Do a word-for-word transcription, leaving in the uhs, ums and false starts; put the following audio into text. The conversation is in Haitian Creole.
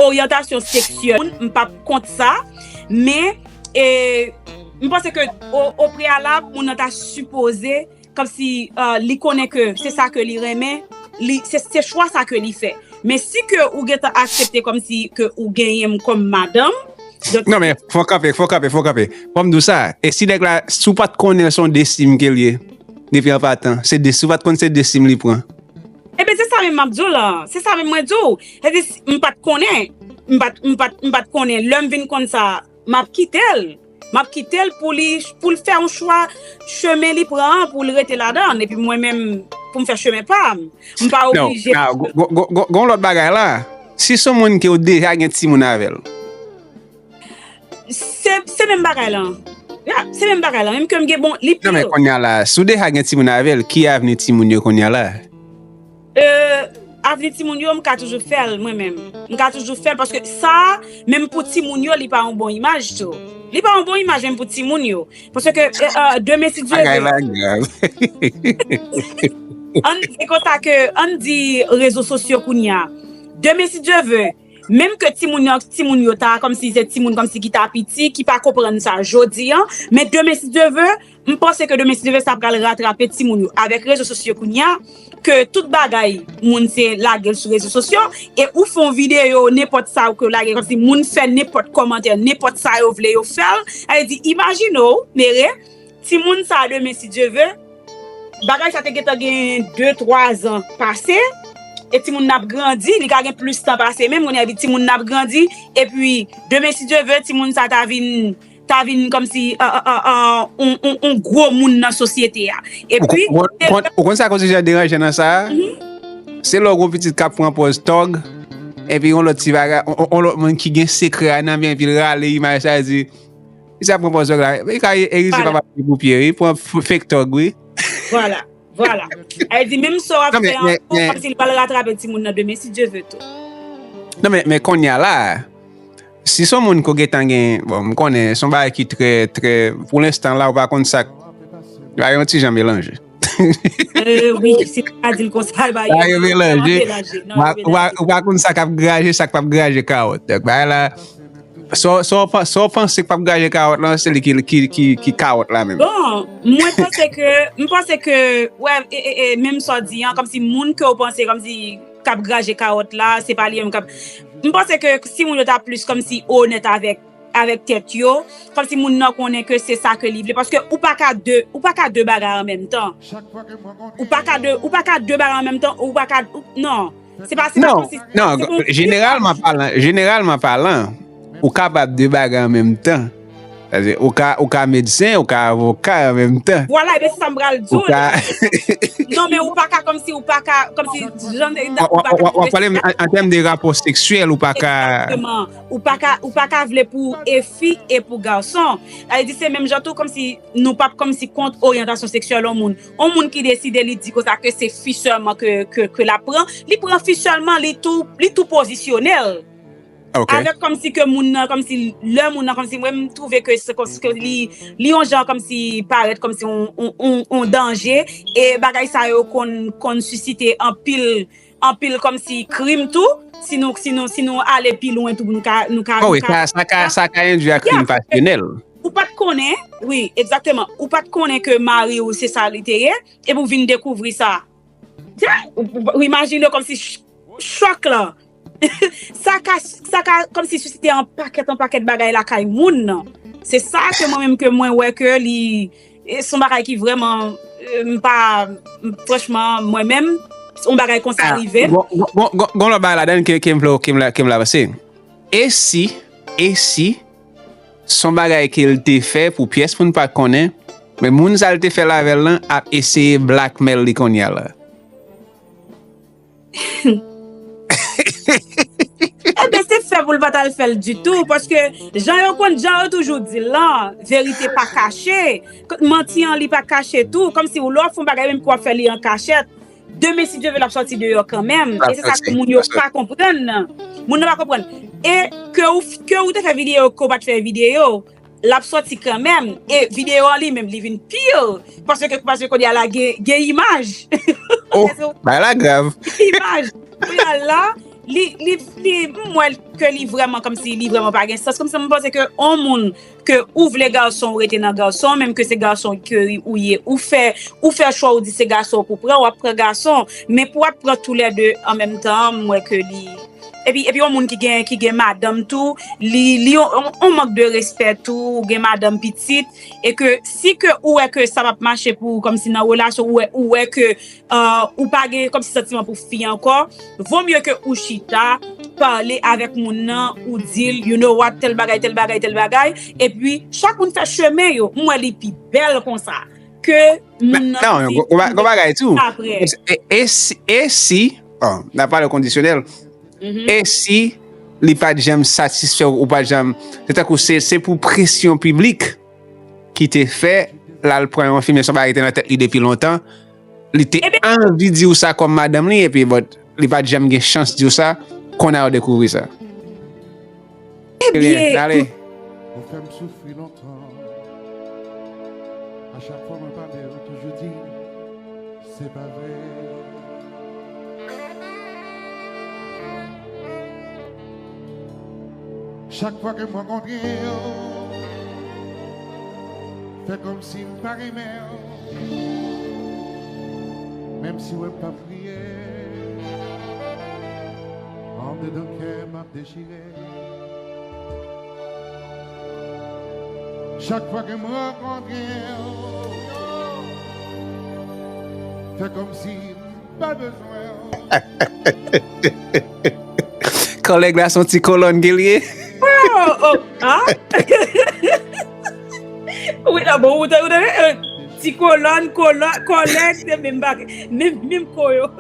oryantasyon seksyèl moun, m p ap kont sa, men e, m panse ke o, o preyalab, moun nan ta sipoze kòmsi uh, li konnen ke se sa ke li renmen, li, se, se chwa sa ke li fè. Men si ke ou gentan aksepte kòmsi ke ou genyen m kòm madanm, donk, Non, men fò kanpe, fò kanpe, fò kanpe. Fò m di w sa, e si nèg la, si w pa t konnen se yon desim ke l ye, depi an patan, se de, si w pa t konn se desim li pran. Ebyen, se sa menm m ap di w la. Se sa menm mwen di w. Se di, m pa t konnen. M pa t, m pa t, m pa t konnen. Lè m vin konn sa, m ap kite l. M ap kite l pou li, pou l fè yon chwa, chemen li pran an, pou l rete ladan. Epi mwen menm, pou m fè chemen pa m. M pa Non, oblije. Gon lòt bagay la. Si se yon moun ke w deja gen timoun avè l. Se, se menm bagay lan. Ya, se menm bagay lan. Menm ke m gen bon, li Non, men pil. Kounye a la, si w deja gen timoun avè l, ki avni timoun yo kounye a la? Euh, avni timoun yo, m ka toujou fè l, mwen menm. M ka toujou fè l, paske sa, menm pou timoun yo, li pa yon bon imaj tou. Li pa yon bon imaj menm pou timoun yo. Paske, euh, euh, demen, si Dye Bagay ve, la grav. Ann di konsa ke, ann di rezo sosyo kounye a. Demen, si Dye ve, menm ke timoun yo, timoun yo ta, kòmsi se timoun kòmsi ki ta piti, ki pa konprann sa jodi an, men demen, si Dye ve, m panse ke demen, si Dye ve, sa pral ratrape timoun yo. Avèk rezo sosyo kounye a, ke tout bagay, moun se lage l sou rezo sosyo, e ou fè yon videyo, nenpòt sa ou ke lage, kòmsi moun fè nenpòt kòmantè, nenpòt sa yo vle yo fè l, sa vle di, imajine w, Mere, timoun sa demen, si Dye ve, bagay sa te gentan gen de, twa zan pase, e timoun nan ap grandi, li ka gen plis tan pase menm, kounye a epi timoun nan ap grandi, epi demen, si Dye ve, timoun sa ta vin, ta vin kòmsi, euh, euh, euh, euh, on, on, on gwo moun nan sosyete a. Ou Epi, kon- ou kon- ou konn sa k osi jan deranje nan sa a? Se lè w gen yon pitit k ap pran pòz tòg, epi yon lòt ti bagay, on, on, on lòt moun ki gen sekrè a nan men, epi l rale imaj sa, di, Misye ap pran pòz tòg la. Li ka erize Vwala. Papa Pye pou pye, wi. Pran f- fake tòg, wi. Vwala, vwala. Sa vle di, menm sa w ap Non, men- fè an, men- men- kòmsi li pral ratrape timoun nan demen, si Dye ve tou. Non, men, men kounye a la, si se yon moun ke w gentan gen, bon, m konnen, se yon bagay ki trè, trè, pou lenstan la, ou pa konn sa k, bagay yon ti jan melanje. Euh, wi, si w ka di l konsa, ba, Bagay yo melanje. Melanje, non, Ou pa- yo ou pa- melanje. Ou pa konn sa k ap graje, sa k p ap graje kawòt. Donk, bagay la, sa w- sa w pa- sa w panse k p ap graje kawòt la, se li ki, ki, ki, ki kawòt la menm. Bon, mwen panse ke, m panse ke, wè, e, e, e, menm sa w di an, kòmsi moun ke w panse, kòmsi k ap graje kawòt la, se pa li menm k ap, m panse ke si moun yo ta plis kòmsi onèt avèk, avèk tèt yo, kòmsi moun nan konnen ke se sa ke li vle, paske ou pa ka de, ou pa ka de bagay an menm tan. Ou pa ka de, ou pa ka de bagay an menm tan, ou pa ka, ou- non. Se pa, se pa Non, kòmsi, non, se pou- jeneralman palan, jeneralman palan, ou kapab de bagay an menm tan. Sètadi, ou ka, ou ka medsen, ou ka avoka an menm tan. Vwala, ebyen se sa m pral di Ou w ka, la. Non, men ou pa ka kòmsi, ou pa ka, kòmsi, jan, w ap pale an, an tèm de rapò seksyèl, ou pa ka. Egzakteman. Ou pa ka, ou pa ka vle pou e fi e pou gason. Sa vle di se menm jan tou kòmsi nou p ap kòmsi kont oryantasyon seksyèl yon moun. Yon moun ki deside li di konsa ke se fi sèlman ke, ke, ke l ap pran, li pran fi sèlman, li tou, li tou pozisyone l. Ok. Avèk kòmsi ke moun nan, kòmsi lè moun nan, kòmsi mwen m twouve ke se kòmsi ke li, li yon jan kòmsi parèt kòmsi on, on, on, on danje, e bagay sa yo konn, konn sisite anpil, anpil kòmsi krim tou, si nou, si nou, si nou ale pi lwen tou, nou ka, nou ka, Oh, nou wi, ka sa, sa ka, sa ka endwi a krim Yeah. Pasyonèl. Ou pa t konnen, wi, egzakteman, ou pa t konnen ke mari w se sa li te ye, epi w vin dekouvri sa. Tya, ou, ou, ou imajine kòmsi ch- chòk lan. Sa ka, sa ka kòmsi sisite an pakèt, an pakèt bagay lakay moun nan. Se sa ke mwen menm ke mwen wè ke li, e, se yon bagay ki vrèman, e, m pa, m- franchman, mwen menm, se yon bagay konsa rive. Gon, gon, gon, gon, gon lòt bagay ladan ke, ke m vle, ke m la, ke m la panse. E si, e si, se yon bagay ke l te fè pou pyès moun pa konnen, men moun sa l te fè l avè l lan ap eseye blackmail li kounye a la. Ebyen, se fè pou l pa t al fè l ditou, paske jan yo konn, jan yo toujou di l lan, verite pa kache. Manti an, li pa kache tou, kòmsi w lè w ap fè yon bagay, menm ke w ap fè li an kachèt, demen, si Dye ve, l ap sòti deyò kanmenm. E se sa ke moun yo pa konprann nan. Moun yo pa konprann. E ke w, ke w te fè videyo, ke w pa t fè videyo, l ap sòti kanmenm. E videyo an li menm, li vin pire. Paske, paske kounye a la gen, gen imaj. Oh, bagay la grav. Imaj. Kounye a la, li, li, li, m wè ke li vrèman kòmsi li vrèman pa gen sans. Kòmsi m panse ke yon moun ke ou vle gason ou rete nan gason, menm ke se gason ke ou ye, ou fè, ou fè chwa ou di se gason ou pou pran, w ap pran gason. Men pou w ap pran toulède an menm tan, m wè ke li, epi, epi yon moun ki gen, ki gen madanm tou, li, li yon, yon, yon mank de respè tou, ou gen madanm pitit, e ke si ke ou wè ke sa p ap mache pou ou, kòmsi nan relasyon, ou wè, ou wè ke, euh, ou pa gen kòmsi santiman pou fi ankò, vo mye ke ou chita, pale avèk moun nan, ou di l, you know what, tèl bagay, tèl bagay, tèl bagay, epi chak moun fè chemen yo, m wè li pi bèl konsa, ke moun nan Non, ki gon, gon ba-, gon bagay tou. Apre. E, e si, e si, bon, n ap pale kondisyonèl, Mhm. e si li pa t janm satisfè w, ou pa t janm, se tankou se, se pou presyon piblik ki te fè l al pran yon fi, men se yon bagay ki te nan tèt li depi lontan, li te Ebyen anvi di w sa kòm madanm li, epi, but, li pa t janm gen chans di w sa, kounye a w dekouvri sa. Ebyen, ale. Ou fè m soufri lontan. A chak fwa mwen pale, ou toujou di, se pa vre. Chak fwa ke m rankontre w, fè kòmsi m pa renmen w. Menm si w wè m p ap kriye, andedan kè m ap dechire. Chak fwa ke m rankontre w, fè kòmsi m pa bezwen w. Kòlèg la se yon ti kolòn ke l ye. Oh, oh, ah. Wi, la, bon, ou te, ou te, euh, ti kolòn, kolòn, kòlèg, se menm bagay, menm, menm ko yo.